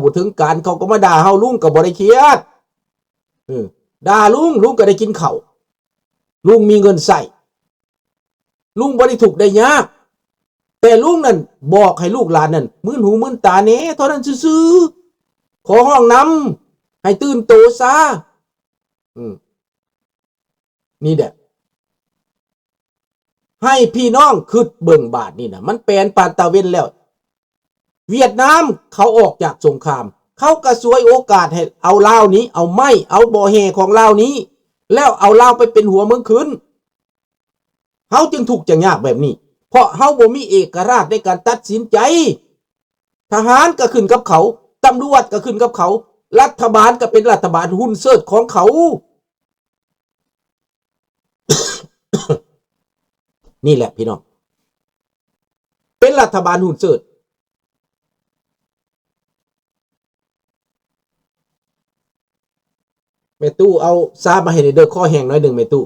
ບໍ່ເຖິງການ ເຂົາກໍມາດ່າເຮົາ ລຸງກໍບໍ່ໄດ້ຄຽດ ເອີ ດ່າລຸງ ລຸງກໍໄດ້ກິນເຂົ້າ ລຸງມີເງິນໃຊ້ ລຸງບໍ່ໄດ້ທຸກໄດ້ຍາກ ແຕ່ລຸງນັ້ນບອກໃຫ້ລູກຫຼານນັ້ນມື່ນຫູມື່ນຕາແດ່ເທົ່ານັ້ນຊື່ໆ ຂໍຮ້ອງນຳໃຫ້ຕື່ນໂຕຊາ ອືມ ນີ້ແຫຼະ ໃຫ້ພີ່ນ້ອງຄິດເບິ່ງບາດນີ້ນະ ມັນແປນປານຕາເວັນແລ້ວ ຫວຽດນາມເຂົາອອກຈາກສົງຄາມ ເຂົາກໍສວຍໂອກາດໃຫ້ເອົາລາວນີ້ ເອົາໄມ້ ເອົາບໍ່ແຮ່ຂອງລາວນີ້ ແລ້ວເອົາລາວໄປເປັນຫົວເມືອງຂຶ້ນ ເຮົາຈຶ່ງທຸກຈະຍາກແບບນີ້ ເພາະເຮົາບໍ່ມີເອກະລາດໃນການຕັດສິນໃຈ ທະຫານກໍຂຶ້ນກັບເຂົາ ຕຳຫຼວດກໍຂຶ້ນກັບເຂົາ ລັດຖະບານກໍເປັນລັດຖະບານຮຸ້ນເຊີດຂອງເຂົາ ນີ້ແຫຼະພີ່ນ້ອງ ເປັນລັດຖະບານຮຸ້ນເຊີດ ແມ່ຕູ້ເອົາຊາມາໃຫ້ແດ່ເດີ້ ຄໍແຫ້ງໜ້ອຍໜຶ່ງແມ່ຕູ້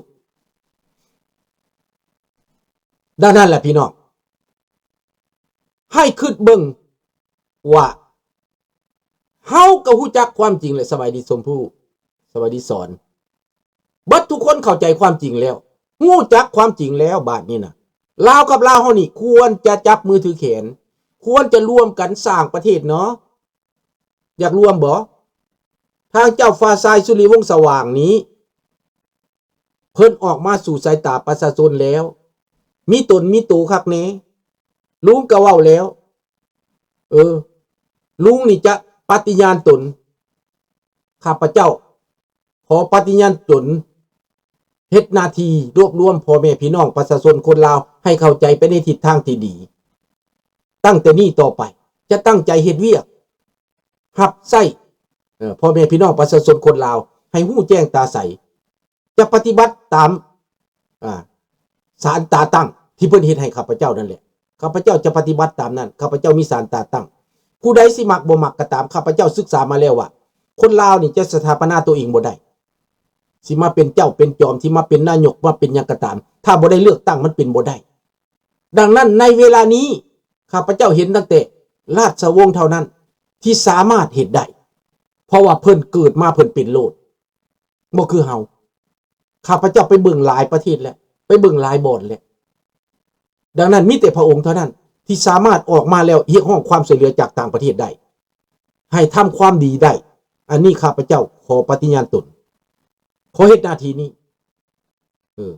ດັ່ງນັ້ນແຫຼະພີ່ນ້ອງ ໃຫ້ຄິດເບິ່ງວ່າ ເຮົາກໍຮູ້ຈັກຄວາມຈິງແຫຼະ ສະບາຍດີຊົມພູ ສະບາຍດີສອນ ເບິດທຸກຄົນເຂົ້າໃຈຄວາມຈິງແລ້ວ ຮູ້ຈັກຄວາມຈິງແລ້ວ ບາດນີ້ນະ ລາວກັບລາວເຮົານີ້ຄວນຈະຈັບມືຖືແຂນ ຄວນຈະລວມກັນສ້າງປະເທດເນາະ ຢາກລວມບໍ່? ທາງເຈົ້າຟ້າຊາຍ ສຸລິວົງສະຫວ່າງນີ້ ເພິ່ນອອກມາສູ່ສາຍຕາປະຊາຊົນແລ້ວ ມີຕົນມີໂຕຄັກແນ່ ລຸງກໍເວົ້າແລ້ວ ເອີ ລຸງນີ້ຈະປະຕິຍານຕົນ ຂ້າພະເຈົ້າຂໍປະຕິຍານຕົນ ເຮັດໜ້າທີ່ລວບລວມພໍ່ແມ່ພີ່ນ້ອງປະຊາຊົນຄົນລາວໃຫ້ເຂົ້າໃຈໄປໃນທິດທາງທີ່ດີ ຕັ້ງແຕ່ນີ້ຕໍ່ໄປ ຈະຕັ້ງໃຈເຮັດວຽກ ຮັບໃຊ້ ເອີ ພໍ່ແມ່ພີ່ນ້ອງປະຊາຊົນຄົນລາວໃຫ້ຮູ້ແຈ້ງຕາໃສ ຈະປະຕິບັດຕາມ ອາ ສານຕາຕັ້ງທີ່ເພິ່ນເຮັດໃຫ້ຂ້າພະເຈົ້ານັ້ນແຫຼະ ຂ້າພະເຈົ້າຈະປະຕິບັດຕາມນັ້ນ ຂ້າພະເຈົ້າມີສານຕາຕັ້ງ ຜູ້ໃດຊິມັກບໍ່ມັກກໍຕາມ ຂ້າພະເຈົ້າສຶກສາມາແລ້ວວ່າ ຄົນລາວນີ້ຈະສະຖາປະນາຕົວເອງບໍ່ໄດ້ ຊິມາເປັນເຈົ້າເປັນຈອມ ຊິມາເປັນນາຍົກ ມາເປັນຫຍັງກໍຕາມ ຖ້າບໍ່ໄດ້ເລືອກຕັ້ງມັນເປັນບໍ່ໄດ້ ດັ່ງນັ້ນໃນເວລານີ້ ຂ້າພະເຈົ້າເຫັນຕັ້ງແຕ່ລາຊະວົງເທົ່ານັ້ນທີ່ສາມາດເຮັດໄດ້ ເພາະວ່າເພິ່ນເກີດມາເພິ່ນເປັນໂລດ ບໍ່ຄືເຮົາ ຂ້າພະເຈົ້າໄປເບິ່ງຫຼາຍປະເທດແລ້ວ ໄປເບິ່ງຫຼາຍບ່ອນແລ້ວ ດັ່ງນັ້ນມີແຕ່ພະອົງເທົ່ານັ້ນທີ່ສາມາດອອກມາແລ້ວຮຽກຮ້ອງຄວາມຊ່ວຍເຫຼືອຈາກຕ່າງປະເທດໄດ້ ໃຫ້ທຳຄວາມດີໄດ້ ອັນນີ້ຂ້າພະເຈົ້າຂໍປະຕິຍານຕົນ ຂໍເຮັດໜ້າທີ່ນີ້ ເອີ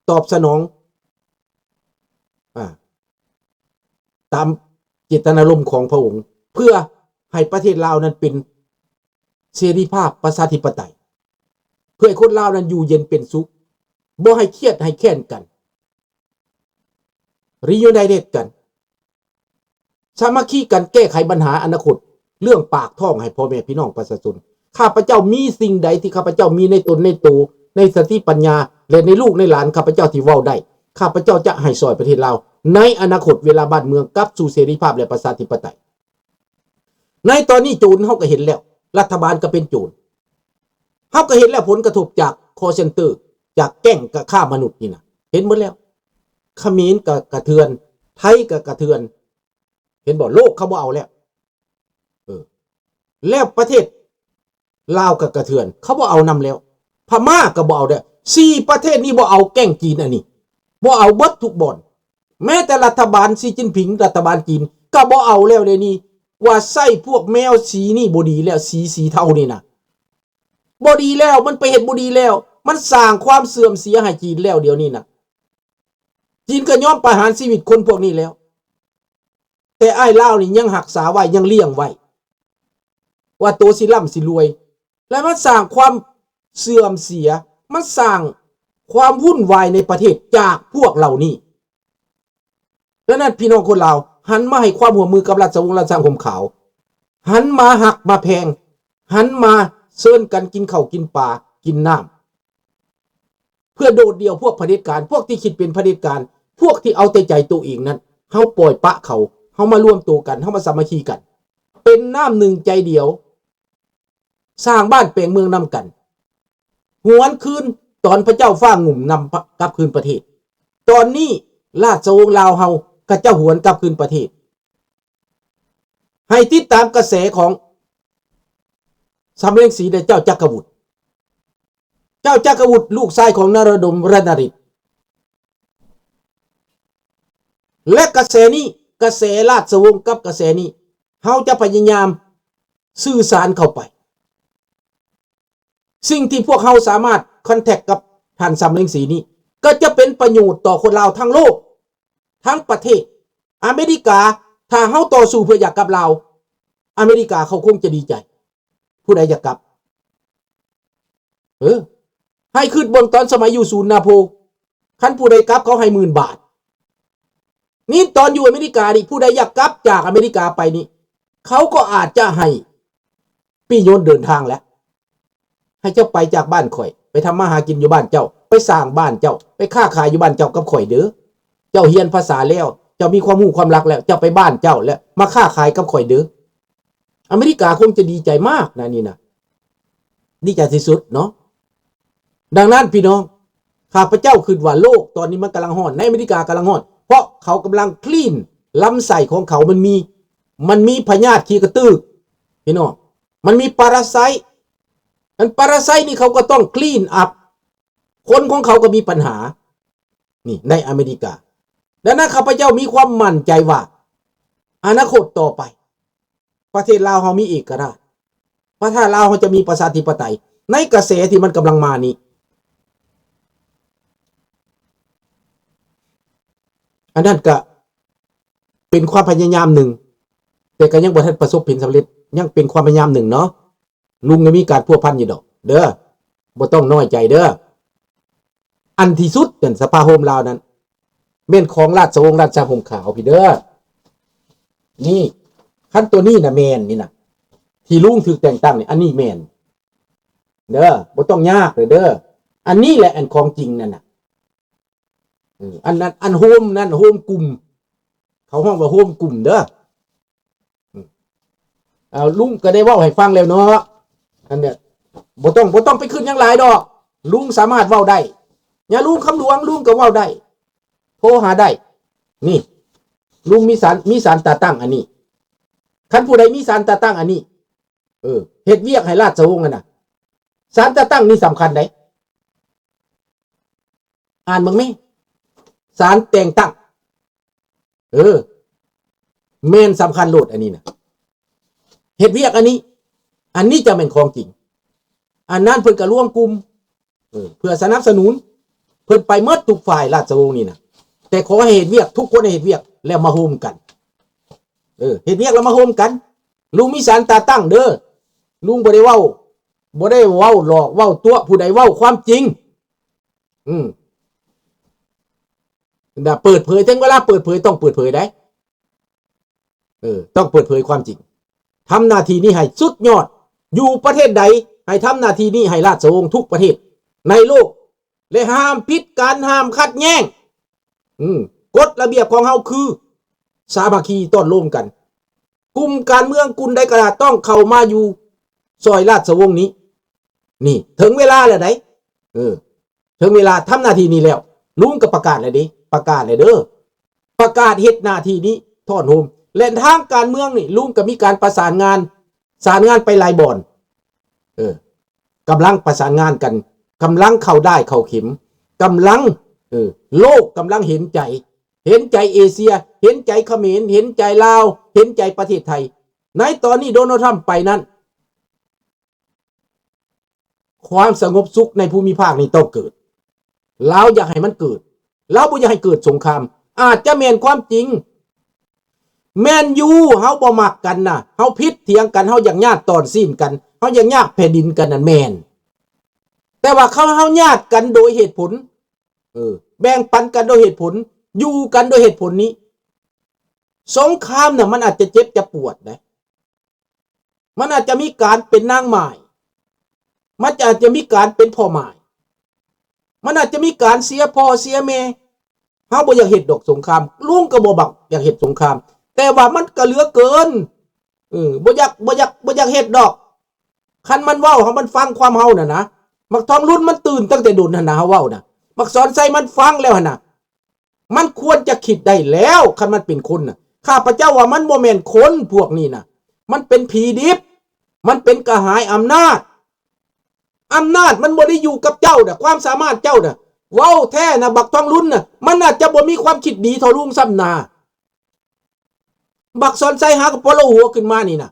ຕອບສະໜອງ ອາ ຕາມເຈດຕະນາລົມຂອງພະອົງ ເພື່ອໃຫ້ປະເທດລາວນັ້ນເປັນເສລີພາບປະຊາທິປະໄຕ ເພື່ອໃຫ້ຄົນລາວນັ້ນຢູ່ເຢັນເປັນສຸກ ບໍ່ໃຫ້ຄຽດໃຫ້ແຄ້ນກັນ reunited ກັນ ສາມັກຄີກັນແກ້ໄຂບັນຫາອະນາຄົດ ເລື່ອງປາກທ້ອງໃຫ້ພໍ່ແມ່ພີ່ນ້ອງປະຊາຊົນ. ຂ້າພະເຈົ້າມີສິ່ງໃດທີ່ຂ້າພະເຈົ້າມີໃນຕົນໃນໂຕ ໃນສະຕິປັນຍາ ແລະ ໃນລູກໃນຫຼານຂ້າພະເຈົ້າທີ່ເວົ້າໄດ້ ຂ້າພະເຈົ້າຈະໃຫ້ຊ່ອຍປະເທດລາວໃນອະນາຄົດ ເວລາບ້ານເມືອງກັບສູ່ເສລີພາບ ແລະ ປະຊາທິປະໄຕ. ໃນຕອນນີ້ໂຈນເຮົາກໍເຫັນແລ້ວ ລັດຖະບານກໍເປັນໂຈນ ເຮົາກໍເຫັນແລ້ວຜົນກະທົບຈາກ call center ຈາກແກ້ງກະຄ້າມະນຸດນີ້ນະ ເຫັນໝົດແລ້ວ ຂະເໝນກໍກະເຖື່ອນ ໄທກໍກະເຖື່ອນ ເຫັນບໍ່ ໂລກເຂົາບໍ່ເອົາແລ້ວ ເອີ ແລ້ວປະເທດລາວກໍກະເຖື່ອນ ເຂົາບໍ່ເອົານຳແລ້ວ ພະມ້າກໍບໍ່ເອົາແລ້ວ ສີ່ປະເທດນີ້ບໍ່ເອົາ ແກ້ງຈີນອັນນີ້ບໍ່ເອົາ ເບິດທຸກບ່ອນ ແມ້ແຕ່ລັດຖະບານຊີຈິນຜິງ ລັດຖະບານຈີນກໍບໍ່ເອົາແລ້ວ ດຽວນີ້ວ່າໃຊ້ພວກແມວສີນີ້ບໍ່ດີແລ້ວ ສີ ສີເທົານີ້ນະ ບໍ່ດີແລ້ວ ມັນໄປເຮັດບໍ່ດີແລ້ວ ມັນສ້າງຄວາມເສື່ອມເສຍໃຫ້ຈີນແລ້ວ ດຽວນີ້ນະ ຈີນກໍຍອມປະຫານຊີວິດຄົນພວກນີ້ແລ້ວ ແຕ່ອ້າຍລາວນີ້ຍັງຮັກສາໄວ້ ຍັງລ້ຽງໄວ້ ວ່າໂຕຊິລ່ຳຊິລວຍ ແລະ ມັນສ້າງຄວາມເສື່ອມເສຍ ມັນສ້າງຄວາມວຸ້ນວາຍໃນປະເທດຈາກພວກເຫຼົ່ານີ້. ດັ່ງນັ້ນ ພີ່ນ້ອງຄົນລາວ ຫັນມາໃຫ້ຄວາມຮ່ວມມືກັບລາຊະວົງລາຊະຫົ່ມຂາວ ຫັນມາຮັກມາແພງ ຫັນມາເຊີນກັນກິນເຂົ້າກິນປາກິນນ້ຳ ເພື່ອໂດດດ່ຽວພວກຜະເດັດການ ພວກທີ່ຄິດເປັນຜະເດັດການ ພວກທີ່ເອົາແຕ່ໃຈໂຕເອງນັ້ນ ເຮົາປ່ອຍປະເຂົາ ເຮົາມາລວມໂຕກັນ ເຮົາມາສາມັກຄີກັນ ເປັນນ້ຳໜຶ່ງໃຈດຽວ ສ້າງບ້ານແປງເມືອງນຳກັນ ຫວນຄືນຕອນພະເຈົ້າຟ້າງຸ່ມນຳກັບຄືນປະເທດ ຕອນນີ້ລາຊະວົງລາວເຮົາກໍຈະຫວນກັບຄືນປະເທດ. ໃຫ້ຕິດຕາມກະແສຂອງ ສຳເລັງສີ ແລະ ເຈົ້າຈັກກະວຸດ ເຈົ້າຈັກກະວຸດ ລູກຊາຍຂອງນະລະດົມ ຣະນະຣິດ ແລະ ກະແສນີ້ ກະແສລາຊະວົງກັບກະແສນີ້ ເຮົາຈະພະຍາຍາມສື່ສານເຂົ້າໄປ. ສິ່ງທີ່ພວກເຮົາສາມາດຄອນແທັກກັບທ່ານສຳເລັງສີນີ້ ກໍຈະເປັນປະໂຫຍດຕໍ່ຄົນລາວທັງໂລກ ທັງປະເທດ. ອາເມລິກາ ຖ້າເຮົາຕໍ່ສູ້ເພື່ອຢາກກັບລາວ ອາເມລິກາເຂົາຄົງຈະດີໃຈ. ຜູ້ໃດຢາກກັບ? ເອີ ໃຫ້ຄິດເບິ່ງຕອນສະໄໝຢູ່ສູນນາໂພ ຄັນຜູ້ໃດກັບເຂົາໃຫ້ໝື່ນບາດ. ນີ້ຕອນຢູ່ອາເມລິການີ້ ຜູ້ໃດຢາກກັບຈາກອາເມລິກາໄປນີ້ ເຂົາກໍອາດຈະໃຫ້ປີ້ຍົນເດີນທາງແຫຼະ ໃຫ້ເຈົ້າໄປຈາກບ້ານຂ້ອຍ ໄປທຳມາຫາກິນຢູ່ບ້ານເຈົ້າ ໄປສ້າງບ້ານເຈົ້າ ໄປຄ້າຂາຍຢູ່ບ້ານເຈົ້າກັບຂ້ອຍເດີ. ເຈົ້າຮຽນພາສາແລ້ວ ເຈົ້າມີຄວາມຮູ້ຄວາມລັກແລ້ວ ເຈົ້າໄປບ້ານເຈົ້າ ແລະ ມາຄ້າຂາຍກັບຂ້ອຍເດີ. ອາເມລິກາຄົງຈະດີໃຈມາກນະ ນີ້ນະ ດີໃຈທີ່ສຸດເນາະ. ດັ່ງນັ້ນພີ່ນ້ອງ ຂ້າພະເຈົ້າຄິດວ່າໂລກຕອນນີ້ມັນກຳລັງຮ້ອນ ໃນອາເມລິກາກຳລັງຮ້ອນ ເພາະເຂົາກຳລັງຄລີນລຳໄສ້ຂອງເຂົາ ມັນມີ ມັນມີພະຍາດຂີ້ກະຕືກ ພີ່ນ້ອງ ມັນມີປາຣາໄຊ. ອັນປາຣາໄຊນີ້ເຂົາກໍຕ້ອງຄລີນອັບ ຄົນຂອງເຂົາກໍມີບັນຫາ ນີ້ໃນອາເມລິກາ. ດັ່ງນັ້ນ ຂ້າພະເຈົ້າມີຄວາມໝັ້ນໃຈວ່າ ອະນາຄົດຕໍ່ໄປ ປະເທດລາວເຮົາມີເອກະລາດ ປະເທດລາວເຮົາຈະມີປະຊາທິປະໄຕ ໃນກະແສທີ່ມັນກຳລັງມານີ້. ອັນນັ້ນກະເປັນຄວາມພະຍາຍາມໜຶ່ງ ແຕ່ກໍຍັງບໍ່ທັນປະສົບຜົນສຳເລັດ ຍັງເປັນຄວາມພະຍາຍາມໜຶ່ງເນາະ. ລຸງກໍມີການພົວພັນຢູ່ດອກເດີ ບໍ່ຕ້ອງນ້ອຍໃຈເດີ. ອັນທີ່ສຸດນັ້ນ ສະພາໂຮມລາວນັ້ນ ແມ່ນຂອງລາຊະວົງ ລາຊະວົງຂາວພີ້ເດີ. ນີ້ ຄັນຕົວນີ້ນະແມ່ນນີ້ນະ ທີ່ລຸງຖືກແຕ່ງຕັ້ງນີ້ ອັນນີ້ແມ່ນເດີ ບໍ່ຕ້ອງຍາກເດີ. ອັນນີ້ແຫຼະອັນຂອງຈິງນັ້ນນະ. ເອີ ອັນນັ້ນ ອັນໂຮມນັ້ນ ໂຮມກຸ່ມ ເຂົາຮ້ອງວ່າໂຮມກຸ່ມເດີ. ເອົາ ລຸງກໍໄດ້ເວົ້າໃຫ້ຟັງແລ້ວເນາະ ອັນເນີ້ຍ ບໍ່ຕ້ອງ ບໍ່ຕ້ອງໄປຄິດຫຍັງຫຼາຍດອກ ລຸງສາມາດເວົ້າໄດ້. ຍາລຸງຄຳຫຼວງ ລຸງກໍເວົ້າໄດ້ ໂທຫາໄດ້. ນີ້ ລຸງມີສານ ມີສານຕາຕັ້ງອັນນີ້ ຄັນຜູ້ໃດມີສານຕາຕັ້ງອັນນີ້ ເອີ ເຮັດວຽກໃຫ້ລາຊະວົງຫັ້ນນະ ສານຕາຕັ້ງນີ້ສຳຄັນໃດ໋. ອ່ານເບິ່ງແມ ສານແຕ່ງຕັ້ງ ເອີ ແມ່ນສຳຄັນໂລດອັນນີ້ນະ ເຮັດວຽກອັນນີ້ ອັນນີ້ຈະແມ່ນຂອງຈິງ. ອັນນັ້ນເພິ່ນກໍລວມກຸ່ມ ເອີ ເພື່ອສະໜັບສະໜູນ ເພິ່ນໄປໝົດທຸກຝ່າຍລາຊະວົງນີ້ນະ ແຕ່ຂໍໃຫ້ເຮັດວຽກ ທຸກຄົນໃຫ້ເຮັດວຽກ ແລ້ວມາໂຮມກັນ ເອີ ເຮັດວຽກແລ້ວມາໂຮມກັນ. ລຸງມີສານຕາຕັ້ງເດີ ລຸງບໍ່ໄດ້ເວົ້າ ບໍ່ໄດ້ເວົ້າຫຼອກເວົ້າຕົວະຜູ້ໃດ ເວົ້າຄວາມຈິງ. ອືມ ນະ ເປີດເຜີຍ ເຖິງເວລາເປີດເຜີຍ ຕ້ອງເປີດເຜີຍໄດ໋ ເອີ ຕ້ອງເປີດເຜີຍຄວາມຈິງ. ທຳໜ້າທີ່ນີ້ໃຫ້ສຸດຍອດ ຢູ່ປະເທດໃດ ໃຫ້ທຳໜ້າທີ່ນີ້ໃຫ້ລາຊະວົງທຸກປະເທດໃນໂລກ ແລະ ຫ້າມຜິດກັນ ຫ້າມຂັດແຍ້ງ. ອືມ ກົດລະບຽບຂອງເຮົາຄືສາມັກຄີຕ້ອນໂລມກັນ. ກຸ່ມການເມືອງກຸ່ມໃດກໍໄດ້ ຕ້ອງເຂົ້າມາຢູ່ຊ່ອຍລາຊະວົງນີ້. ນີ້ເຖິງເວລາແລ້ວໃດ໋ ເອີ ເຖິງເວລາທຳໜ້າທີ່ນີ້ແລ້ວ. ລຸງກໍປະກາດແລ້ວເດ້ ປະກາດແລ້ວເດີ ປະກາດເຮັດໜ້າທີ່ນີ້ທ້ອນໂຮມ ແລະ ທາງການເມືອງນີ້ ລຸງກໍມີການປະສານງານ ສານງານໄປຫຼາຍບ່ອນ ເອີ ກຳລັງປະສານງານກັນ ກຳລັງເຂົ້າດ້າຍເຂົ້າເຂັມ ກຳລັງ ເອີ ໂລກກຳລັງເຫັນໃຈ ເຫັນໃຈເອເຊຍ ເຫັນໃຈຂະເໝນ ເຫັນໃຈລາວ ເຫັນໃຈປະເທດໄທ. ໃນຕອນນີ້ໂດນັລ ທຣຳ ໄປນັ້ນ ຄວາມສະຫງົບສຸກໃນພູມິພາກນີ້ຕ້ອງເກີດ. ລາວຢາກໃຫ້ມັນເກີດ. ລາວບໍ່ຢາກໃຫ້ເກີດສົງຄາມ. ອາດຈະແມ່ນຄວາມຈິງ. ແມ່ນຢູ່ ເຮົາບໍ່ມັກກັນນະ. ເຮົາຜິດຖຽງກັນ. ເຮົາຢາກຍາດຕອນຊີ້ນກັນ. ເຮົາຢາກຍາດແຜ່ນດິນກັນນັ້ນແມ່ນ. ແຕ່ວ່າເຮົາ ເຮົາຍາດກັນໂດຍເຫດຜົນ. ເອີ ແບ່ງປັນກັນໂດຍເຫດຜົນ. ຢູ່ກັນໂດຍເຫດຜົນນີ້. ສົງຄາມນະ ມັນອາດຈະເຈັບຈະປວດໄດ໋. ມັນອາດຈະມີການເປັນນາງໝ້າຍ, ມັນຈະ ອາດຈະມີການເປັນພໍ່ໝ້າຍ, ມັນອາດຈະມີການເສຍພໍ່ເສຍແມ່. ເຮົາບໍ່ຢາກເຮັດດອກສົງຄາມ, ລຸງກໍບໍ່ມັກຢາກເຮັດສົງຄາມ, ແຕ່ວ່າມັນກໍເຫຼືອເກີນ. ເອີ ບໍ່ຢາກ ບໍ່ຢາກ ບໍ່ຢາກເຮັດດອກ. ຄັນມັນເວົ້າ ເຮົາ ມັນຟັງຄວາມເຮົານັ້ນນະ. ບັກທອງລຸນມັນຕື່ນຕັ້ງແຕ່ດົນຫັ້ນນະ, ເຮົາເວົ້ານະ. ບັກສອນໄຊມັນຟັງແລ້ວຫັ້ນນະ. ມັນຄວນຈະຄິດໄດ້ແລ້ວ ຄັນມັນເປັນຄົນນະ. ຂ້າພະເຈົ້າວ່າມັນບໍ່ແມ່ນຄົນພວກນີ້ນະ, ມັນເປັນຜີດິບ. ມັນເປັນກະຫາຍອຳນາດ. ອຳນາດມັນບໍ່ໄດ້ຢູ່ກັບເຈົ້ານະ, ຄວາມສາມາດເຈົ້ານະ. ເວົ້າແທ້ນະ, ບັກທອງລຸນນະ, ມັນອາດຈະບໍ່ມີຄວາມຄິດດີເທົ່າລຸງຊ້ຳນາ. ບັກສອນໄຊຫາກໍໂປໂລຫົວຂຶ້ນມານີ້ນະ.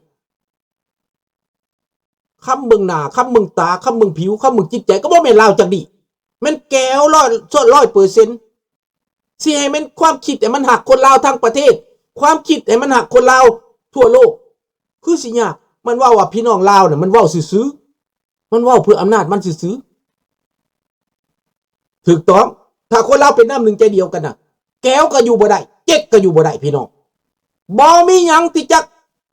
ຄຳເບິ່ງໜ້າ, ຄຳເບິ່ງຕາ, ຄຳເບິ່ງຜິວ, ຄຳເບິ່ງຈິດໃຈ ກໍບໍ່ແມ່ນລາວຈັກດີ້. ແມ່ນແກວຮ້ອຍ ຮ້ອຍເປີເຊັນ. ຊິໃຫ້ແມ່ນຄວາມຄິດໃຫ້ມັນຮັກຄົນລາວທັງປະເທດ, ຄວາມຄິດໃຫ້ມັນຮັກຄົນລາວທົ່ວໂລກ ຄືຊິຍາກ. ມັນເວົ້າວ່າພີ່ນ້ອງລາວນະ, ມັນເວົ້າຊື່ໆ, ມັນເວົ້າເພື່ອອຳນາດມັນຊື່ໆ. ຖືກຕ້ອງ. ຖ້າຄົນລາວເປັນນ້ຳໜຶ່ງໃຈດຽວກັນນະ, ແກວກໍຢູ່ບໍ່ໄດ້, ເຈັກກໍຢູ່ບໍ່ໄດ້, ພີ່ນ້ອງ. ບໍ່ມີຫຍັງທີ່ຈະ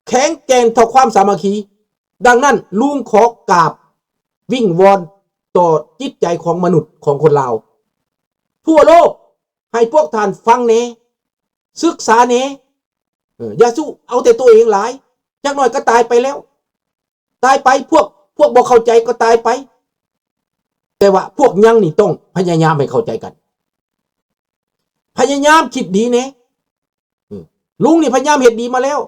ແຂງແກ່ນເທົ່າຄວາມສາມັກຄີ. ດັ່ງນັ້ນ, ລຸງຂໍກາບວິງວອນຕໍ່ຈິດໃຈຂອງມະນຸດ, ຂອງຄົນລາວທົ່ວໂລກ, ໃຫ້ພວກທ່ານຟັງແດ່, ສຶກສາແດ່. ເອີ, ຢ່າສູ້ເອົາແຕ່ຕົວເອງຫຼາຍ, ຈັກໜ້ອຍກໍຕາຍໄປແລ້ວ. ຕາຍໄປ, ພວກ, ພວກບໍ່ເຂົ້າໃຈກໍຕາຍໄປ. ແຕ່ວ່າພວກຍັງນີ້ຕ້ອງພະຍາຍາມໃຫ້ເຂົ້າໃຈກັນ. ພະຍາຍາມຄິດດີແດ່. ເອີ, ລຸງນີ້ພະຍາຍາມເຮັດດີມາແລ້ວ.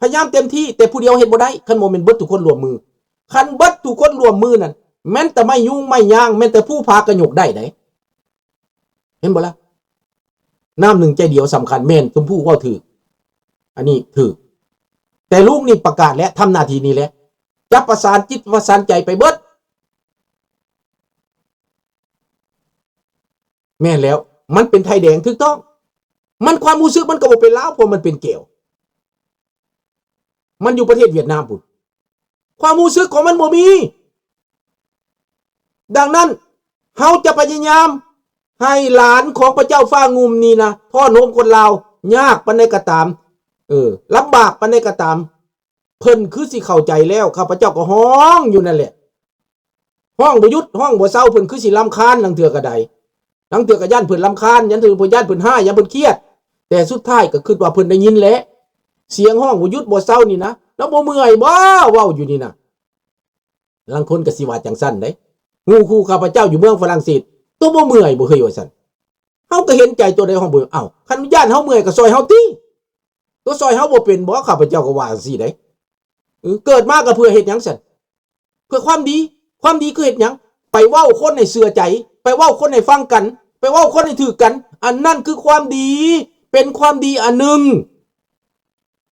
ພະຍາຍາມເຕັມທີ່, ແຕ່ຜູ້ດຽວເຮັດບໍ່ໄດ້, ຄັນບໍ່ແມ່ນເບິດທຸກຄົນຮ່ວມມື. ຄັນເບິດທຸກຄົນຮ່ວມມືນັ້ນ, ແມ່ນແຕ່ໄມ້ຍຸງໄມ້ຍາງ, ແມ່ນແຕ່ພູຜາກະຍົກໄດ້ໃດ. ເຫັນບໍ່ລະ? ນ້ຳໜຶ່ງໃຈດຽວສຳຄັນ, ແມ່ນ ຊົມພູເວົ້າຖືກ, ອັນນີ້ຖືກ. ແຕ່ລຸງນີ້ປະກາດແລ້ວ, ທຳໜ້າທີ່ນີ້ແຫຼະ, ຈະປະສານຈິດປະສານໃຈໄປເບິດ. ແມ່ນແລ້ວ, ມັນເປັນໄຂ່ແດງ, ຖືກຕ້ອງ. ມັນຄວາມຮູ້ສຶກມັນກໍບໍ່ເປັນລາວ, ເພາະມັນເປັນແກວ. ມັນຢູ່ປະເທດຫວຽດນາມພຸ້ນ, ຄວາມຮູ້ສຶກຂອງມັນບໍ່ມີ. ດັ່ງນັ້ນ, ເຮົາຈະພະຍາຍາມໃຫ້ຫຼານຂອງພະເຈົ້າຟ້າງຸ່ມນີ້ນະ ທ້ອນໂຮມຄົນລາວ, ຍາກປານໃດກໍຕາມ, ເອີ, ລຳບາກປານໃດກໍຕາມ, ເພິ່ນຄືຊິເຂົ້າໃຈແລ້ວ. ຂ້າພະເຈົ້າກໍຮ້ອງຢູ່ນັ້ນແຫຼະ. ຮ້ອງບໍ່ຢຸດ, ຮ້ອງບໍ່ເຊົາ, ເພິ່ນຄືຊິລຳຄານ, ລາງເທື່ອກໍໄດ້, ລາງເທື່ອກໍຢ້ານເພິ່ນລຳຄານ, ຢ້ານເພິ່ນ, ຢ້ານເພິ່ນຮ້າຍ, ຢ້ານເພິ່ນຄຽດ, ແຕ່ສຸດທ້າຍກໍຄິດວ່າເພິ່ນໄດ້ຍິນແຫຼະ. ສຽງຮ້ອງບໍ່ຢຸດບໍ່ເຊົານີ້ນະ, ລາວບໍ່ເມື່ອຍບໍ ເວົ້າຢູ່ນີ້ນະ? ລາງຄົນກໍຊິວ່າຈັ່ງຊັ້ນເດ້. ໝູ່ຄູ່ຂ້າພະເຈົ້າຢູ່ເມືອງຝຣັ່ງເສດ, ໂຕບໍ່ເມື່ອຍບໍ່ເຮີ້ຍ ວ່າຊັ້ນ. ເຮົາກໍເຫັນໃຈຕົວໃດເຮົາບໍ່, ເອົ້າ, ຄັນຢ້ານເຮົາເມື່ອຍກໍຊ່ອຍເຮົາຕິ. ໂຕຊ່ອຍເຮົາບໍ່ເປັນບໍ? ຂ້າພະເຈົ້າກໍວ່າຈັ່ງຊີ້ເດ້. ເອີ, ເກີດມາກໍເພື່ອເຮັດຫຍັງຊັ້ນ? ເພື່ອຄວາມດີ. ຄວາມດີຄືເຮັດຫຍັງ? ໄປເວົ້າຄົນໃຫ້ເຊື່ອໃຈ, ໄປເວົ້າຄົນໃຫ້ຟັງກັນ, ໄປເວົ້າຄົນໃຫ້ຖືກກັນ. ອັນນັ້ນຄືຄວາມດີ, ເປັນຄວາມດີອັນໜຶ່ງ.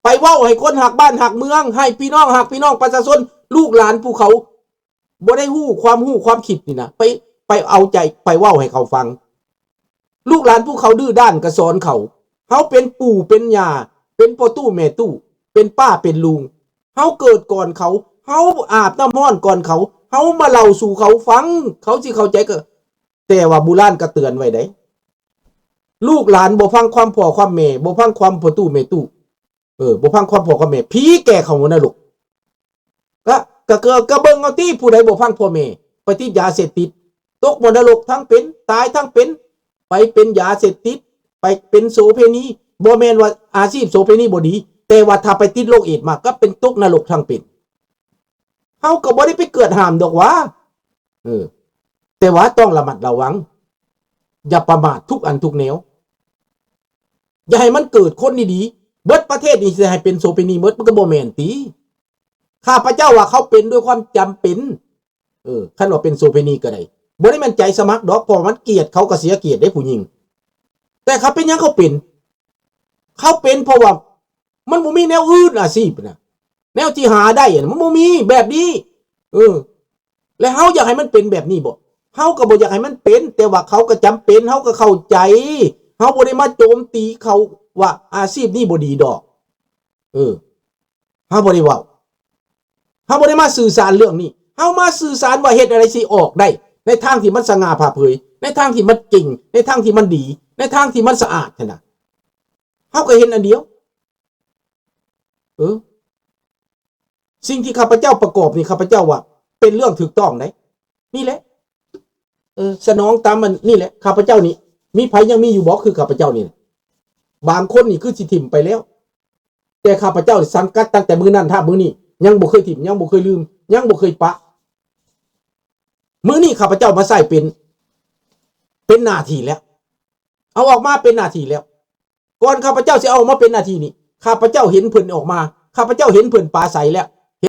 ໄປເວົ້າໃຫ້ຄົນຮັກບ້ານຮັກເມືອງ, ໃຫ້ພີ່ນ້ອງຮັກພີ່ນ້ອງປະຊາຊົນ, ລູກຫຼານຜູ້ເຂົາບໍ່ໄດ້ຮູ້ຄວາມຮູ້ຄວາມຄິດນີ້ນະ, ໄປ, ໄປເອົາໃຈ, ໄປເວົ້າໃຫ້ເຂົາຟັງ. ລູກຫຼານຜູ້ເຂົາດື້ດ້ານກໍສອນເຂົາ. ເຮົາເປັນປູ່ເປັນຍ່າ, ເປັນພໍ່ຕູ້ແມ່ຕູ້, ເປັນປ້າເປັນລຸງ. ເຮົາເກີດກ່ອນເຂົາ, ເຮົາອາບນ້ຳຮ້ອນກ່ອນເຂົາ, ເຮົາມາເລົ່າສູ່ເຂົາຟັງ, ເຂົາຊິເຂົ້າໃຈກໍ, ແຕ່ວ່າບູຮານກໍເຕືອນໄວ້ໃດ໋. ລູກຫຼານບໍ່ຟັງຄວາມພໍ່ຄວາມແມ່, ບໍ່ຟັງຄວາມພໍ່ຕູ້ແມ່ຕູ້, ເອີ, ບໍ່ຟັງຄວາມພໍ່ຄວາມແມ່, ຜີແກ່ເຂົ້ານະລົກ. ກະ, ກະ, ກະ, ກະເບິ່ງເອົາຕິ, ຜູ້ໃດບໍ່ຟັງພໍ່ແມ່, ໄປຕິດຢາເສບຕິດ, ຕົກມະນະລົກທັງເປັນ, ຕາຍທັງເປັນ, ໄປເປັນຢາເສບຕິດ, ໄປເປັນໂສເພນີ. ບໍ່ແມ່ນວ່າອາຊີບໂສເພນີບໍ່ດີ, ແຕ່ວ່າຖ້າໄປຕິດໂລກເອດມາ, ກໍເປັນຕົກນະລົກທັງເປັນ. ເຮົາກໍບໍ່ໄດ້ໄປກວດຫ້າມດອກຫວາ. ເອີ, ແຕ່ວ່າຕ້ອງລະມັດລະວັງ, ຢ່າປະໝາດທຸກອັນທຸກແນວ. ຢ່າໃຫ້ມັນເກີດຄົນດີໆ, ເບິດປະເທດນີ້ຊິໃຫ້ເປັນໂສເພນີໝົດ, ມັນກໍບໍ່ແມ່ນຕິ. ຂ້າພະເຈົ້າວ່າເຂົາເປັນດ້ວຍຄວາມຈຳເປັນ. ເອີ, ຄັນວ່າເປັນໂສເພນີກໍໄດ້, ບໍ່ໄດ້ແມ່ນໃຈສະໝັກດອກ, ເພາະວ່າມັນກຽດ, ເຂົາກໍເສຍກຽດເດ້ຜູ້ຍິງ. ແຕ່ເຂົາເປັນຫຍັງເຂົາເປັນ? ເຂົາເປັນເພາະວ່າມັນບໍ່ມີແນວອື່ນອາຊີບນະ, ແນວທີ່ຫາໄດ້ນະ, ມັນບໍ່ມີແບບນີ້. ເອີ, ແລະເຮົາຢາກໃຫ້ມັນເປັນແບບນີ້ບໍ? ເຮົາກໍບໍ່ຢາກໃຫ້ມັນເປັນ, ແຕ່ວ່າເຂົາກໍຈຳເປັນ, ເຮົາກໍເຂົ້າໃຈ. ເຮົາບໍ່ໄດ້ມາໂຈມຕີເຂົາວ່າອາຊີບນີ້ບໍ່ດີດອກ. ເອີ, ເຮົາບໍ່ໄດ້ເວົ້າ, ເຮົາບໍ່ໄດ້ມາສື່ສານເລື່ອງນີ້. ເຮົາມາສື່ສານວ່າເຮັດແນວໃດຊິອອກໄດ້ ໃນທາງທີ່ມັນສະຫງ່າຜ່າເຜີຍ, ໃນທາງທີ່ມັນເກັ່ງ, ໃນທາງທີ່ມັນດີ, ໃນທາງທີ່ມັນສະອາດຫັ້ນນະ. ເຮົາກໍເຫັນອັນດຽວ. ເອີ, ສິ່ງທີ່ຂ້າພະເຈົ້າປະກອບນີ້, ຂ້າພະເຈົ້າວ່າເປັນເລື່ອງຖືກຕ້ອງໃດ໋. ນີ້ແຫຼະ, ເອີ, ສະໜອງຕາມມັນນີ້ແຫຼະ. ຂ້າພະເຈົ້ານີ້, ມີໃຜຍັງມີຢູ່ບໍ່ຄືຂ້າພະເຈົ້ານີ້? ບາງຄົນນີ້ຄືຊິຖິ້ມໄປແລ້ວ, ແຕ່ຂ້າພະເຈົ້າສັງກັດຕັ້ງແຕ່ມື້ນັ້ນຮອດມື້ນີ້, ຍັງບໍ່ເຄີຍຖິ້ມ, ຍັງບໍ່ເຄີຍລືມ, ຍັງບໍ່ເຄີຍປະ. ມື້ນີ້ຂ້າພະເຈົ້າມາໃຊ້ເປັນ, ເປັນໜ້າທີ່ແລ້ວ, ເອົາອອກມາເປັນໜ້າທີ່ແລ້ວ. ກ່ອນຂ້າພະເຈົ້າຊິເອົາອອກມາເປັນໜ້າທີ່ນີ້, ຂ້າພະເຈົ້າເຫັນເພິ່ນອອກມາ, ຂ້າພະເຈົ້າເຫັນເພິ່ນປາໄສແລ້ວ,